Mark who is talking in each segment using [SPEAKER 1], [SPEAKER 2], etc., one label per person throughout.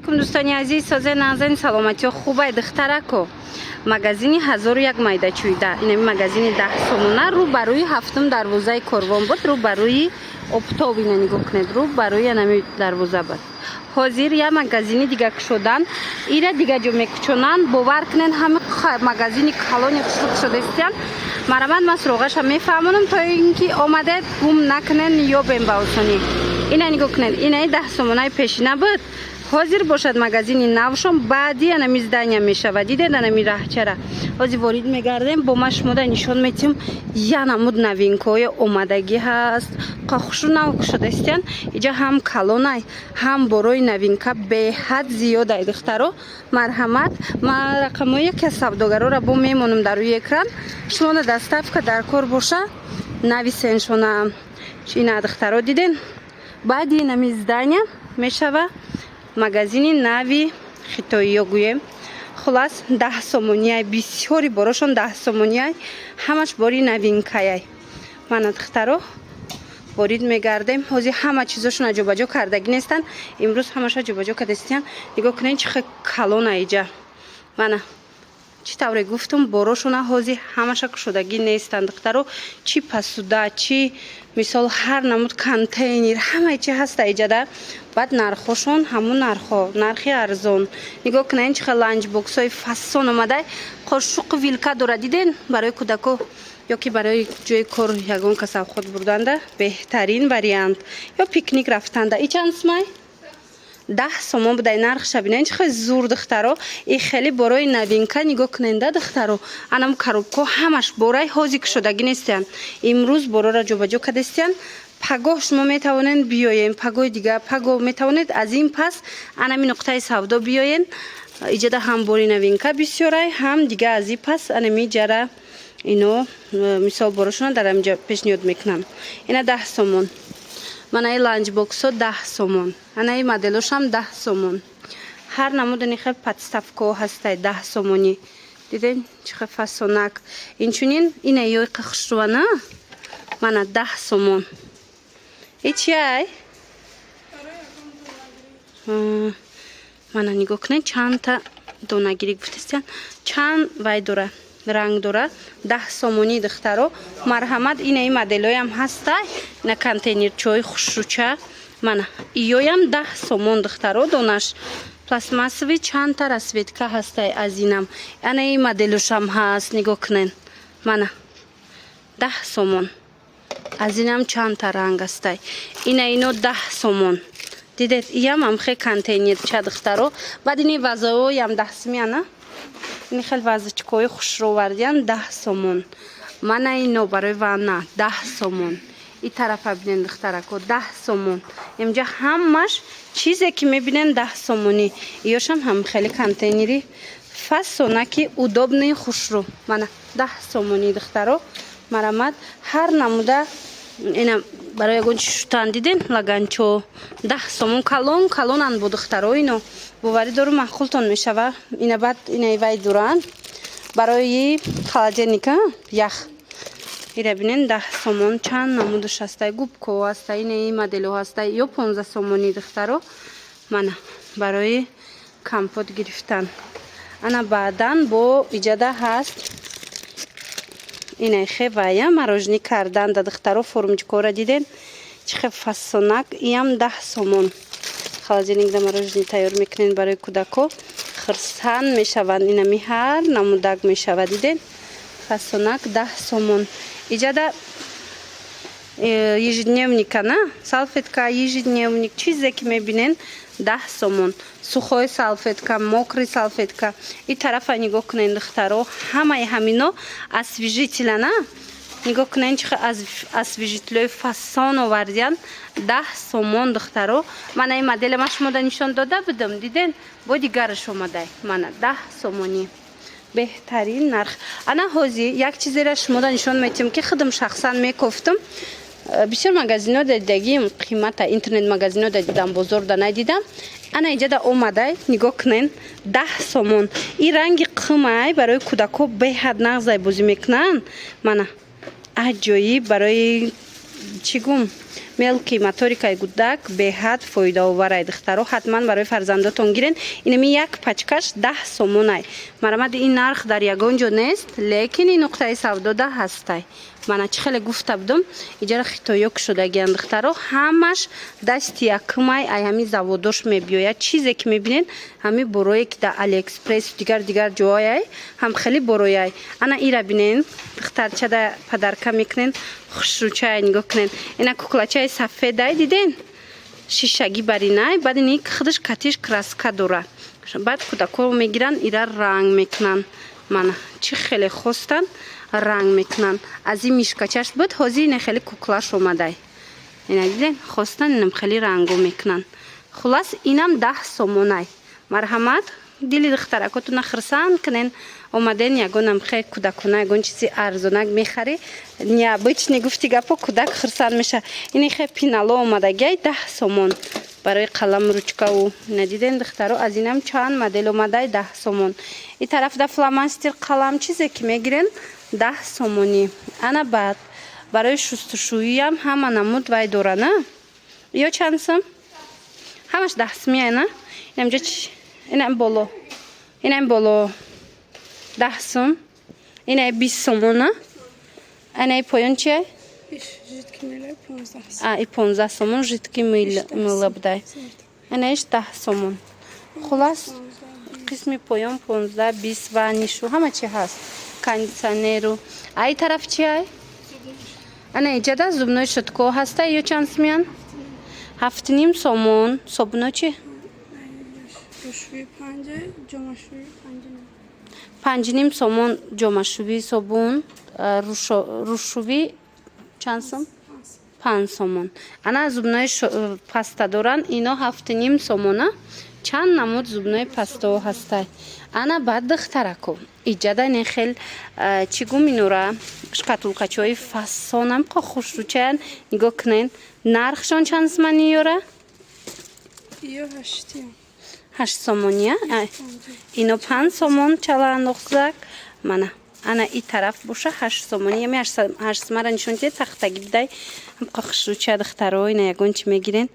[SPEAKER 1] Алейкум, дӯстони азиз, созе, нағзен, саломатиё, хубай, духтарако? Магазини ҳазору як майдачӯйда, инами магазини 10 сомона, рӯ ба рӯи ҳафтум дарвозаи Корвон буд, рӯ ба рӯи Оптов. Ина нигоҳ кунед, рӯ ба рӯи анами дарвоза буд. Ҳозир я магазини дига кушодан, ира дига ҷо мекучонанд. Бовар кунед, ҳами магазини калони хушрӯ кушодаистиян. Марамат, ман суроғаша мефаҳмонам, то ин ки омадед, гум накунед, ёбем ба осонӣ. Ина нигоҳ кунед, инаи 10 сомонаи пешина буд, ҳозир бошад магазини навшон баъди анами здания мешавад. Дидед анами раҳчара? Ҳозир ворид мегардем, бо ма шумода нишон метиҳам. Я намуд новинкаҳои омадагӣ ҳаст, хушрӯ нав кушодаистиян. Иҷа ҳам калонай, ҳам борои новинка беҳад зиёдай. Духтаро, марҳамат, ман рақамҳои яке аз савдогарора бо мемонам дар рӯи экран. Шумода доставка дар кор боша, нависеншона. Ина, духтаро, диден, баъди инами здания мешава магазини нави хитоиё гӯем. Хулас, 10 сомонияй, бисёри борошон 10 сомонияй, ҳамаш бори новинкаяй. Мана, духтаро, ворид мегардем. Ҳозир ҳама чизошона ҷобаҷо кардагӣ нестанд, имрӯз ҳамаша ҷобаҷо кардастиян. Нигоҳ кунед, чӣ хел калона иҷа. Мана, чӣ тавре гуфтум, борошона ҳозир ҳамаша кушодагӣ нестанд. Духтаро, чӣ посуда, чӣ мисол, ҳар намуд контейнер, ҳамаи чи ҳаста иҷада. Баъд нархҳошон ҳамун нархҳо, нархи арзон. Нигоҳ кунед, чӣ хел ланчбоксҳои фасон омадай, қошуқу вилка дора, диден? Барои кӯдако ё ки барои ҷои кор ягон кас авхот бурданда беҳтарин вариант, ё пикник рафтанда. И чанд сумай? 10 сомон будай нархша. Бинед, чӣ хел зур, духтаро, и хеле борои новинка. Нигоҳ куненда, духтаро, анам коробко ҳамаш бораи ҳозир кушодагӣ нестиянд, имрӯз борора ҷобаҷо кардастиянд. Пагоҳ шумо метавонед биёен, пагоҳи дига, пагоҳ метавонед аз ин пас анами нуқтаи савдо биёен. Иҷада ҳам бори новинка бисёрай, ҳам дига аз ин пас анами ҷара ино мисол борошона дар амиҷа пешниҳод мекунам. Ина 10 сомон, манаи ланчбоксҳо 10 сомон, анаи моделошам 10 сомон. Ҳар намудани хел подставкаҳо ҳастай 10 сомонӣ. Диден, чӣ хел фасонак? Инчунин ина ёйқа хушрӯана, мана, 10 сомон. И чиай? Мана, нигоҳ кунед, чандта донагирӣ гуфтастиян, чанд вай дора, ранг дора, 10 сомонӣ. Духтаро, марҳамат, инаи моделоям ҳаста, ина контейнерчои хушрӯча, мана, иёям 10 сомон, духтаро, донаш пластмассовый, чандта расцветка ҳастай. Аз инам анаи моделошам ҳаст, нигоҳ кунед, мана, 10 сомон. Аз инам чандта ранг ҳастай. Ина ино 10 сомон, дидед? Иям амхе контейнерча, духтаро. Баъд ини вазаоям 10 сумиана, ини хел вазочкаҳои хушрӯ овардиян, 10 сомон. Мана ино барои ванна 10 сомон. И тарафа бинен, духтарако, 10 сомон. Инҷа ҳамаш чизе ки мебинен, 10 сомонӣ. Иёшам ҳам хеле контейнери фасонаки, удобный, хушрӯ, мана, 10 сомонӣ. Духтаро, марамат, ҳар намуда ина барои ягон чи шутан, диден, лаганчо 10 сомон, калон калонанд бо, духтаро. Ино боварӣ дору, маъқултон мешава. Ина баъд инаи вай дуранд барои холодильника, ях. Ира бинен, 10 сомон, чанд намудаш ҳастай, губко ҳастай, инаи модело ҳастай, ё 15 сомонӣ. Духтаро, мана, барои компот гирифтан. Ана баъдан бо иҷада ҳаст инаи хевая мороженое кардан да. Духтаро, формочкора диден, чӣ хел фасонак? Иям 10 сомон. Холодильникда мороженое тайёр мекунен барои кӯдако, хирсан мешаванд. Инами ҳар намудак мешавад, диден, фасонак, 10 сомон. Иҷада ежедневника на салфетка, ежедневник, чизе ки мебинен, 10 сомон, сухой салфетка, мокрый салфетка. И тарафа нигоҳ кунен, духтаро, ҳамаи ҳамино освежителя на. Нигоҳ кунен, чӣ освежителҳои фасон овардиян, 10 сомон. Духтаро, мана ин модела ман шумода нишон дода будам, диден? Бо дигараш омадай, мана, 10 сомонӣ, беҳтарин нарх. Ана ҳозир як чизеро шумода нишон метиҳам, ки худам шахсан мекофтам. Бисёр магазино дидагим қимата, интернет магазино дидам, бозорда надидам. Ана иҷада омадай, нигоҳ кунен, 10 сомон. И ранги қимай, барои кӯдако беҳад нағзай, бозӣ мекунанд. Мана, аҷоиб, барои чӣ гум, Мелкий моторикаи кӯдак беҳад фоидаоварай, духтаро, ҳатман барои фарзандотон гирен. Инами як пачкаш 10 сомонай. Марамади, ин нарх дар ягон ҷо нест, лекин ин нуқтаи савдода ҳастай. Мана, чӣ хеле гуфта будум, иҷара хитоё кушодагиан, духтаро, ҳамаш дасти якумай, ай ҳами заводош мебиёяд. Чизе ки мебинед, ҳами борое ки дар Алиэкспресс, дигар дигар ҷояй ҳам хеле борояй. Ана ира бинен, духтарчада подарка мекунен, хушрӯчай, нигоҳ кунен. Ина куклачаи сафедай, диден, шишагӣ баринай. Баъд ини худаш катиш краска дора. Баъд кӯдакҳо мегиранд, ира ранг мекунанд. Мана, чӣ хеле хостанд, ранг мекунанд. Аз ин мишкачаш буд, ҳозир ина хеле куклаш омадай. Ина диден, хостан, инам хеле ранго мекунанд. Хулас, инам 10 сомонай. Марҳамат, дили духтаракотуна хурсанд кунен. Омаден, ягонам хе кӯдакона ягон чизи арзонак мехарӣ, необычный, гуфти гапо, кӯдак хурсанд меша. Ини хе пенало омадагиай, 10 сомон, барои қалам, ручкау. Ина диден, духтаро, аз инам чанд модел омадай, 10 сомон. И тарафда фломастер, қалам, чизе ки мегирен, 10 сомонӣ. Ана, баъд барои шустушӯиам ҳама намуд вай дора на. Ё чанд сум? Ҳамаш 10 сумия на. Инамҷо, инам боло, инам боло 10 сум, инай 20 сомона. Анаи поён чия? И 15 сомон, жидкий мыло будай. Анаиш 10 сомон. Хулас, қисми поён 15, 20 ва нишу, ҳама чи ҳаст, кондитсионеру. Ай тараф чи ай? Ана иҷада зубной щётко ҳаста. Ё чанд сумиян? 7,5 сомон. Собуно чи?
[SPEAKER 2] Рӯшӯи панҷа, ҷомашӯи 5,5.
[SPEAKER 1] 5,5 сомон ҷомашӯвӣ собун, рӯшӯвӣ чанд сом? 5 сомон. Ана зубной паста доранд, ино 7,5 сомона. Чанд намуд зубной пастао ҳастай. Ана баъд, духтарако, иҷада не хел, чӣ гум, инора шкатулкачаҳои фасонам ко хушрӯчаян, нигоҳ кунен. Нархшон чанд сумани ёра?
[SPEAKER 2] Ё ҳаштия.
[SPEAKER 1] 8 сомония. Ино 5 сомон, чала андохзак. Мана, ана и тараф боша 8 сомонӣ. Ями 8 сумара нишон диҳед, тахтагӣ бидай, ҳамқа хушрӯча, духтаро. Ина ягон чӣ мегирен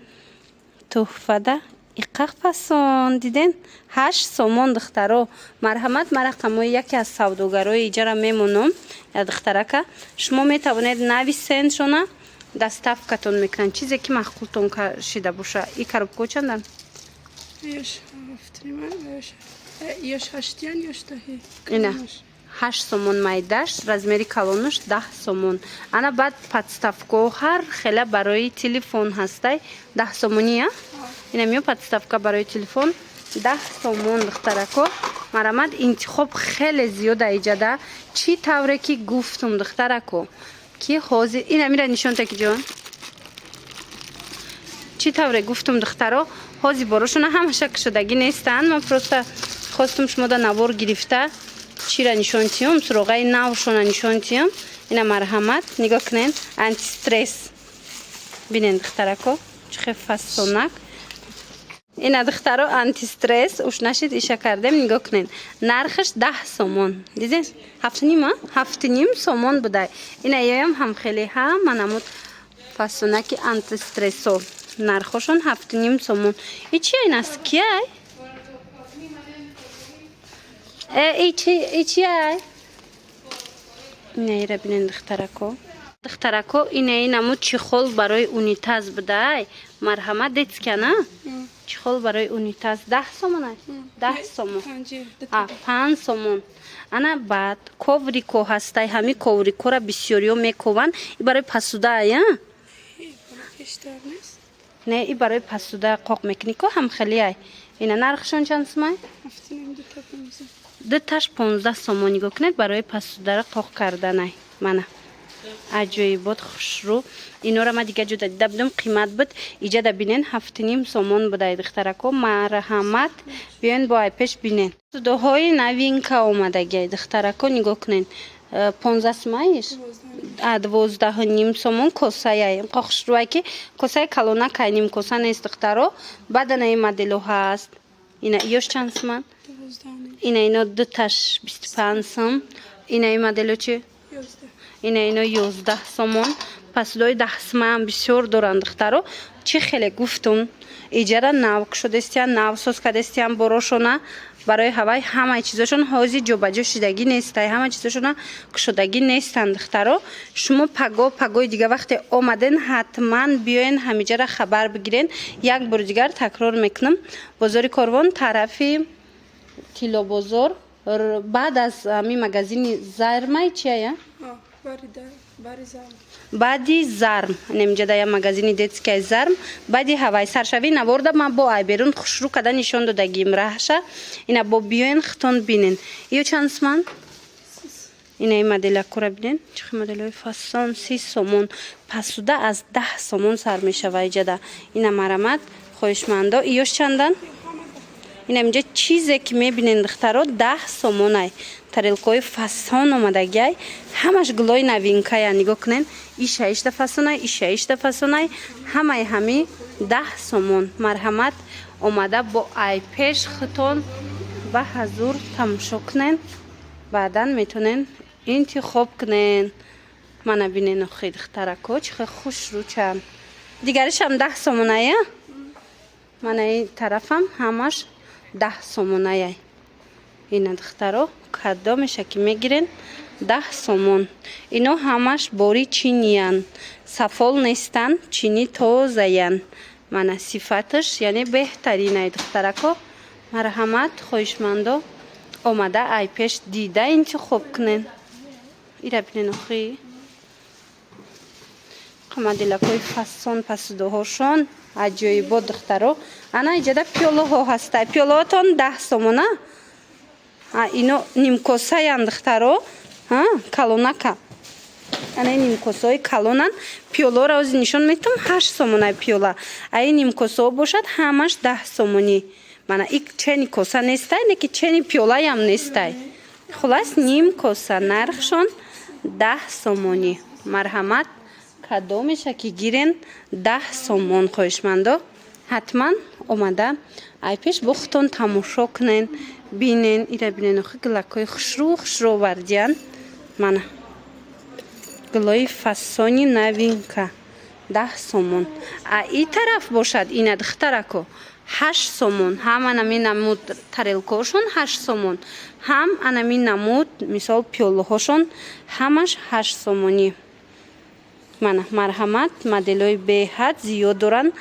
[SPEAKER 1] туҳфада, иқақ фасон, диден, 8 сомон. Духтаро, марҳамат, ман рақамҳои яке аз савдогарои иҷара мемонам, я духтарака. Шумо метавонед нависен шона, доставкатон мекунанд, чизе ки маъқултон шида боша. И коробкао чандан?
[SPEAKER 2] Ёш ҳафтнима, ёш ҳаштиян, ёш даҳи.
[SPEAKER 1] Ина 8 сомон майдаш, размери калонаш 10 сомон. Ана баъд подставкао ҳар хела барои телефон ҳастай, 10 сомония. Ина миё подставка барои телефон 10 сомон. Духтарако, марамад, интихоб хеле зиёда иҷада. Чӣ тавре ки гуфтум, духтарако, ки ҳозир ина мира нишон таки ҷон. Чӣ тавре гуфтум, духтаро, ҳозир борошона ҳамаша кушодагӣ нестанд. Ман просто хостум шумода навор гирифта чира нишон тиём, суроғаи навшона нишон тиём. Ина марҳамат, нигоҳ кунен, антистресс бинен, духтарако, чӣ хел фасонак. Ина, духтаро, антистресс уш нашид, иша кардем, нигоҳ кунен, нархаш 10 сомон. Диден, ҳафтнима, 7,5 сомон будай. Ина ёям ҳам хеле ҳама намуд фасонаки антистрессо, нархошон 7,5 сомон. И чи ин аст, кияй? И чиай? Инаира бинен, духтарако. Духтарако, инаи намуд чехол барои унитаз будай, марҳамат. Детский на, чехол барои унитаз 10 сомон, 10 сомон, 5 сомон. Ана баъд коврико ҳастай. Ҳами коврикора бисёриё мекованд. И барои посуда, не, и барои посуда қоқ мекунӣ ко, ҳам хелиай. Ина нархшон чанд сумай? Дуташ 15 сомон. Нигоҳ кунед, барои посудара қоқ карданай. Мана, аҷоибот, хушрӯ. Инора ма дига ҷода дида будам, қимат буд. Иҷада бинен, 7,5 сомон будай. Духтарако, марҳамат, биёен, бо ай пеш бинен. Судоҳои новинка омадагиай, духтарако, нигоҳ кунен. 15 сумаиш, 12,5 сомон. Косаяй хушрӯай, ки косаи калонакай, ним коса нест, духтаро. Баъд ана ин модело ҳаст. Ина ёш чанд суман? Ина ино дуташ 25 сум. Ина ин модело чи? Ина ино 11 сомон. Посудаи 10 сумаам бисёр доранд, духтаро. Чӣ хеле гуфтум, иҷара нав кушодестиян, нав соз кардестиян борошона. Барои ҳавай ҳамаи чизошон ҳозир ҷобаҷо шидагӣ нестай, ҳама чизошона кушодагӣ нестанд, духтаро. Шумо паго, пагои дига вақте омаден, ҳатман биёен, ҳамиҷара хабар бигирен. Як бори дигар такрор мекунам: бозори Корвон, тарафи Тиллобозор, баъд аз ҳамин магазини Зармай чия? Баъди Зарм, инамиҷа да як магазини детская Зарм, баъди ҳавай саршавӣ наворда ман бо айберун хушрӯ када нишон додагим раҳша. Ина бо биёен, хитон бинен. Ё чанд суман? Ина ин моделакура бинен, чӣ хел моделҳои фасон, 30 сомон. Посуда аз 10 сомон сар мешава иҷада. Ина марамат, хоҳишмандо. Иёш чандан? Инаминҷа чизе ки мебинен, духтаро, 10 сомонай. Тарелкаҳои фасон омадагиай, ҳамаш гулои новинкая. Нигоҳ кунен, иша ишта фасонай, иша ишта фасонай, ҳамаи ҳами 10 сомон. Марҳамат, омада бо ай пеш хитон ба ҳазур тамошо кунен, баъдан метонен интихоб кунен. Мана бинен, охи, духтарако, чӣ хел хушрӯчанд. Дигаришам 10 сомоная. Мана ин тарафам ҳамаш 10 сомонаяй. Ина, духтаро, кадомеша ки мегирен, 10 сомон. Ино ҳамаш бори чиниян, сафол нестанд, чини тозаян. Мана, сифаташ яъне беҳтаринай, духтарако. Марҳамат, хоҳишмандо, омада ай пеш дида интихоб кунен. Ира бинен, охи, моделакҳои фасон, посудаҳошон аҷоибот, духтаро. Ана иҷада пиёлаҳо ҳаста. Пиёлаҳотон 10 сомона. Ино нимкосаян, духтаро, калонака. Ана ин нимкосаҳои калонан. Пиёлаҳоро ҳозир нишон метам, 8 сомонаи пиёла. А ин нимкосаҳо бошад, ҳамаш 10 сомонӣ. Мана, и чени коса нестай, не ки чени пиёлаям нестай. Хулас, ним коса, нархшон 10 сомонӣ. Марҳамат, кадомеша ки гирен, 10 сомон. Хоҳишмандо, ҳатман омада ай пеш бо худтон тамошо кунен, бинен. Ира бинен, охи, гулакҳои хушрӯ хушрӯ овардиян. Мана, гулои фасони новинка, 10 сомон. А и тараф бошад, ина, духтарако, 8 сомон. Ҳам анами намуд тарелкаҳошон 8 сомон, ҳам анами намуд, мисол, пиёлаҳошон ҳамаш 8 сомонӣ. Мана, марҳамат, моделҳои беҳад зиёд доранд,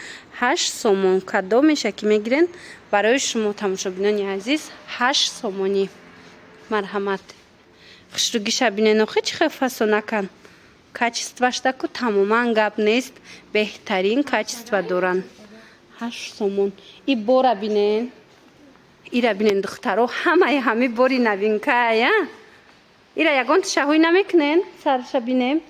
[SPEAKER 1] 8 сомон. Кадомеша ки мегирен, барои шумо, тамошобинони азиз, 8 сомонӣ. Марҳамат, хушрӯгиша бинен, охи, чӣ хел фасонакан. Качествашдаку тамоман гап нест, беҳтарин качество доранд. 8 сомон. И бора бинен, ира бинен, духтаро, ҳамаи ҳами бори новинкая. Ира ягон тишаҳӯй намекунен, сарша бинем.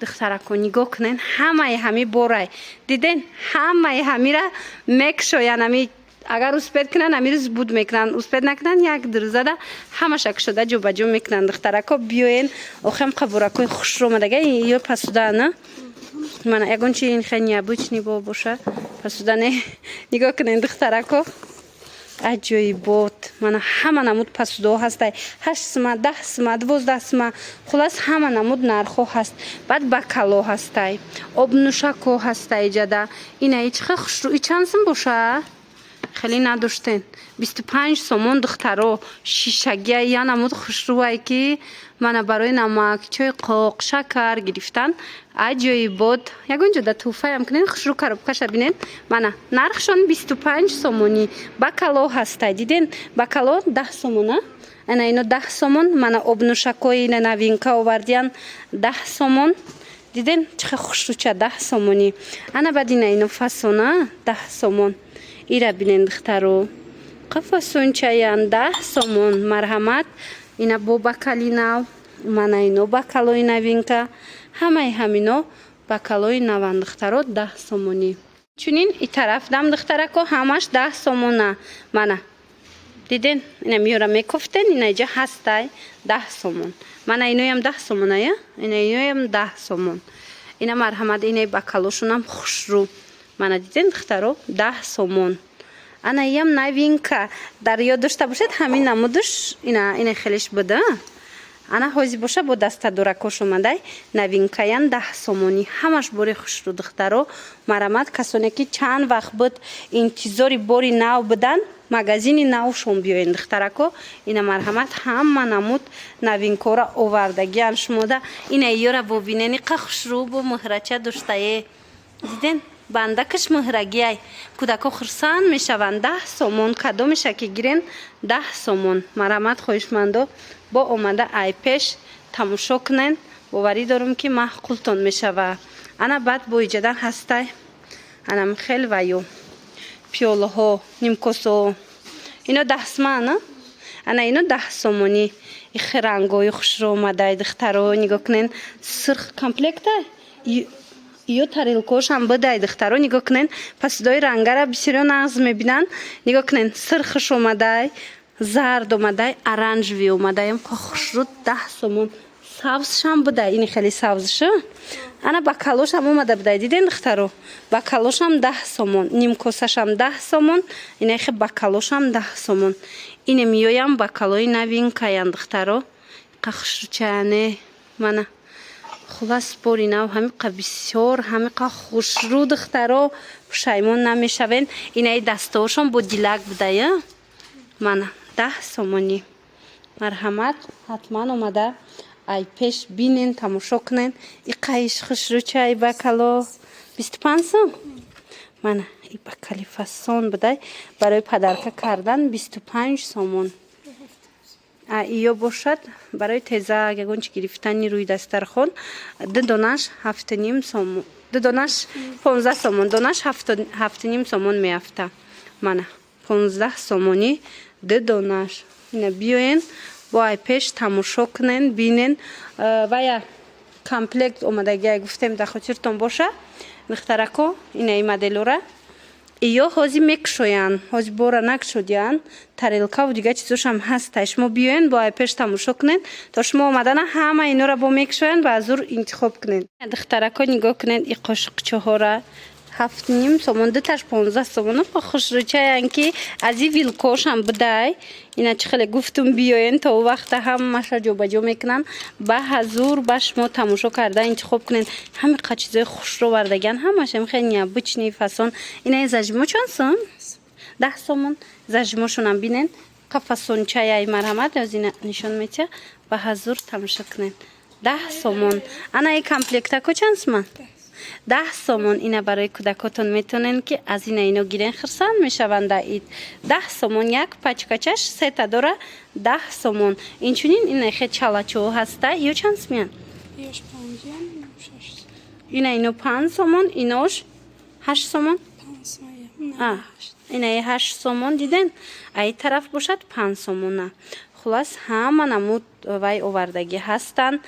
[SPEAKER 1] Духтарако, нигоҳ кунен, ҳамаи ҳами борай. Диден, ҳамаи ҳамира мекушоян. Ами агар успеть кунанд, ами рӯз буд мекунанд, успеть накунанд, як дурӯзада ҳамаша кушода ҷобаҷо мекунанд. Духтарако, биёен, охем қабуракҳои хушрӯ омадага. Ё посуда на, мана, ягон чи ин хел необычный бо боша, посуда не. Нигоҳ кунен, духтарако, аҷоибот. Мана, ҳама намуд посудаҳо ҳастай: 8 сума, 10 сума, 12 сума, хулас, ҳама намуд нархҳо ҳаст. Баъд бокало ҳастай, обнӯшакҳо ҳастай иҷада. Ина чӣ хел хушрӯ. И чанд сум боша? Хеле надоштен, 25 сомон, духтаро. Шишагия я намуд хушрӯай, ки мана, барои намак, чой, қоқ, шакар гирифтан аҷоибот. Ягон ҷода тӯҳфаям кунен, хушрӯ. Коробкаша бинен. Мана, нархшон 25 сомонӣ. Бокало ҳастай, диден, бокало 10 сомона. Ана ино 10 сомон. Мана, обнӯшакҳои ина новинка овардиян, 10 сомон. Диден, чӣ хел хушрӯча, 10 сомонӣ. Ана баъд ина ино фасона, 10 сомон. Ира бинен, духтаро, қафасончаян, 10 сомон. Марҳамат, ина бо бокали нав. Мана, ино бокалои новинка, ҳамаи ҳамино бокалои наванд, духтаро, 10 сомонӣ. Чунин и тараф дам, духтарако, ҳамаш 10 сомона. Мана, диден, ина миёра мекуфтен, ина иҷа ҳастай, 10 сомон. Мана, иноям 10 сомоная, ина иноям 10 сомон. Ина, марҳамат, инаи бокалошонам хушрӯ. Мана, диден, духтаро, 10 сомон. Ана иям новинка. Дар ёд дошта бошед, ҳамин намудуш ина хелеш буда. Ана ҳози боша, бо дастадоракош омадай, новинкаян, 10 сомонӣ. Ҳамаш бори хушрӯ, духтаро. Марамат, касоне ки чанд вақт буд интизори бори нав будан, магазини навшон биёен, духтарако. Ина, марҳамат, ҳама намуд новинкора овардагиан шумода. Ина ёра бобинени, қа хушрӯ, бо муҳрача доштае, диден, бандакаш муҳрагиай, кӯдако хурсанд мешаванд. 10 сомон, кадомеша ки гирен, 10 сомон. Марҳамат, хоҳишмандо, бо омада ай пеш тамошо кунен. Боварӣ дорам, ки маъқултон мешава. Ана баъд бо иҷадан ҳастай анам хел ваю пиёлаҳо, нимкосо. Ино 10 соман, ана ино 10 сомонӣ. Ихе рангои хушрӯ омадай, духтаро, нигоҳ кунен. Сирх комплектай, ё тарелкошам будай, духтаро, нигоҳ кунен. Пасидои рангара бисёриё нағз мебинанд. Нигоҳ кунен, сирхш омадай, зард омадай, оранжевый омадай, хушрӯ, 10 сомон. Сабзшам будай, ини хеле сабзш. Ана бакалошам омада будай, диден, духтаро? Бакалошам 10 сомон, нимкосашам 10 сомон, инахе бакалошам 10 сомон. Ине миёям бакалои новинкаян, духтаро, қахшучаяне. Мана, хулас, бори нав ҳамиқа бисёр, ҳамиқа хушрӯ, духтаро, пушаймон намешавен. Инаи дастаошон бо дилак будая. Мана, 10 сомонӣ. Марҳамат, ҳатман омада ай пеш бинен, тамошо кунен. Иқаиш хушрӯчай бакало, 25 сом. Мана, и бакали фасон будай, барои подарка кардан 25 сомон. Ё бошад, барои теза ягон чи гирифтани рӯи дастархон, ду донаш 7,5 сомон, ду донаш 15 сомон, донаш 7,5 сомон меафта. Мана, 15 сомонӣ ду донаш. Ина биёен, бо ай пеш тамошо кунен, бинен. Вая комплект омадагиай, гуфтем, дар хотиртон боша, духтарако. Инаи моделора ё ҳози мекушоянд, ҳози бора накушодиянд. Тарелкаву дигар чизошам ҳастай. Шумо биёен, бо ай пеш тамошо кунед. То шумо омадана ҳама инора бо мекушоянд, ба азур интихоб кунед. Духтарако, нигоҳ кунед, и қошиқчаҳора 7,5 сомон, дуташ 15 сомон. Хушрӯчаян, ки аз и вилкошам будай. Ина чӣ хеле гуфтум, биёен, то вақта ҳамаша ҷобаҷо мекунанд. Ба ҳазур ба шумо тамошо карда интихоб кунед. Ҳамиқа чизои хушрӯ вардагиан, ҳамашам хеле необычный фасон. Ина зажимо чанд сом? 10 сомон. Зажимошонам бинен, қа фасончаяй. Марҳамат, аз ина нишон метия, ба ҳазур тамошо кунед. 10 сомон. Ана и комплектако чанд соман? 10 сомон. Ина барои кӯдакотон метавонен, ки аз ина ино гирен, хурсанд мешаванд дар ид. 10 сомон як пачкачаш, сета дора, 10 сомон. Инчунин ина хе чалачо ҳаста. Ё чанд сомиян?
[SPEAKER 2] Ёш панҷян, шаш.
[SPEAKER 1] Ина ино 5 сомон, инош 8 сомон.
[SPEAKER 2] Панҷ сомон.
[SPEAKER 1] А, инаи 8 сомон, диден? Аи тараф бошад 5 сомона. Хулас, ҳама намуд вай овардагӣ ҳастанд,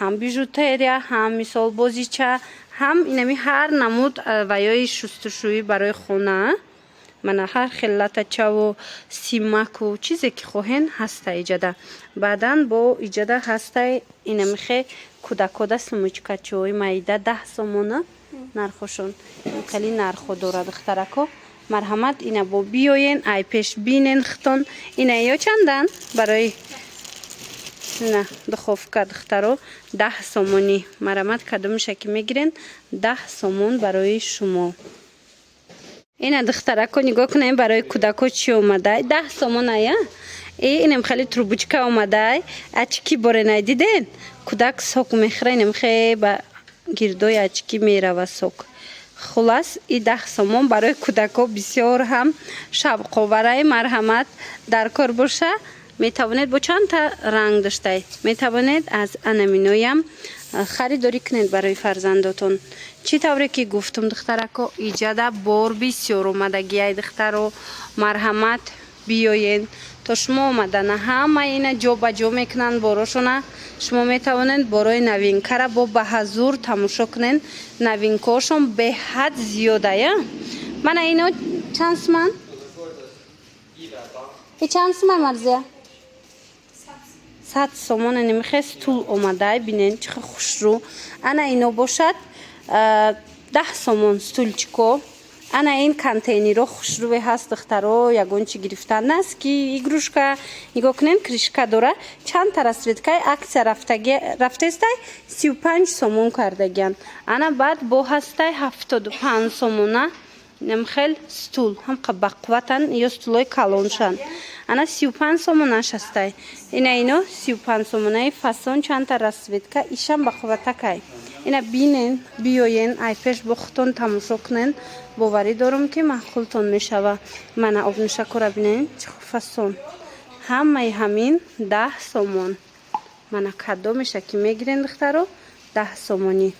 [SPEAKER 1] ҳам бижутерия, ҳам мисол бозича, ҳам инами ҳар намуд ваёи шустушӯӣ барои хона. Мана, ҳар хел латачаву симаку чизе ки хоҳен, ҳаста иҷада. Баъдан бо иҷада ҳастай инамихе кӯдакода сумочкачои майда, 10 сомона нархошон. Хеле нархо дорад, духтарако. Марҳамат, ина бо биёен, ай пеш бинен хитон. Ина ё чандан барои ина духовка, духтаро? 10 сомонӣ. Марҳамат, кадомиша ки мегирен, 10 сомон барои шумо. Ина, духтарако, нигоҳ кунем, барои кӯдако чӣ омадай. 10 сомон ая. И инам хеле трубочка омадай, очки боренай, диден? Кӯдак сок мехӯра, инам хе ба гирдои очки мерава сок. Хулас, и 10 сомон барои кӯдако бисёр ҳам шавқоварай. Марҳамат, дар кор боша, метавонед. Бо чандта ранг доштай, метавонед аз анаминоям харидорӣ кунед барои фарзандотон. Чӣ тавре ки гуфтум, духтарако, иҷада бор бисёр омадагиай, духтаро. Марҳамат, биёен. То шумо омадана ҳама ина ҷо ба ҷо мекунанд борошона. Шумо метавонед борои новинкара бо ба ҳазур тамошо кунед. Новинкаошон беҳад зиёдая. Мана, ино чанд суман? И чанд суман, Марзия? 100 сомон. Немихе стул омадай, бинен, чӣ хушрӯ. Ана ино бошад 10 сомон, стульчико. Ана ин контейнеро хушрӯе ҳаст, духтаро, ягон чи гирифтан носки, игрушка. Нигоҳ кунен, крышка дора, чандта расцветкаи акция рафтестай, 35 сомон кардагиян. Ана баъд бо ҳастай 75 сомона. Хел стул ҳам бақувватан, ё стулои калоншан. Ана 35 сомонаш ҳастай. Ина ино 35 сомонаи фасон, чандта расцветка, ишам бақувватакай. Ина бинен, биёен, ай пеш бо худтон тамошо кунен. Боварӣ дорам, ки маъқултон мешава. Мана обнушакора бинен, чӣ фасон. Ҳамаи ҳамин 10 сомон. Мана кадомеша ки мегирен, духтаро, 10 сомонӣ.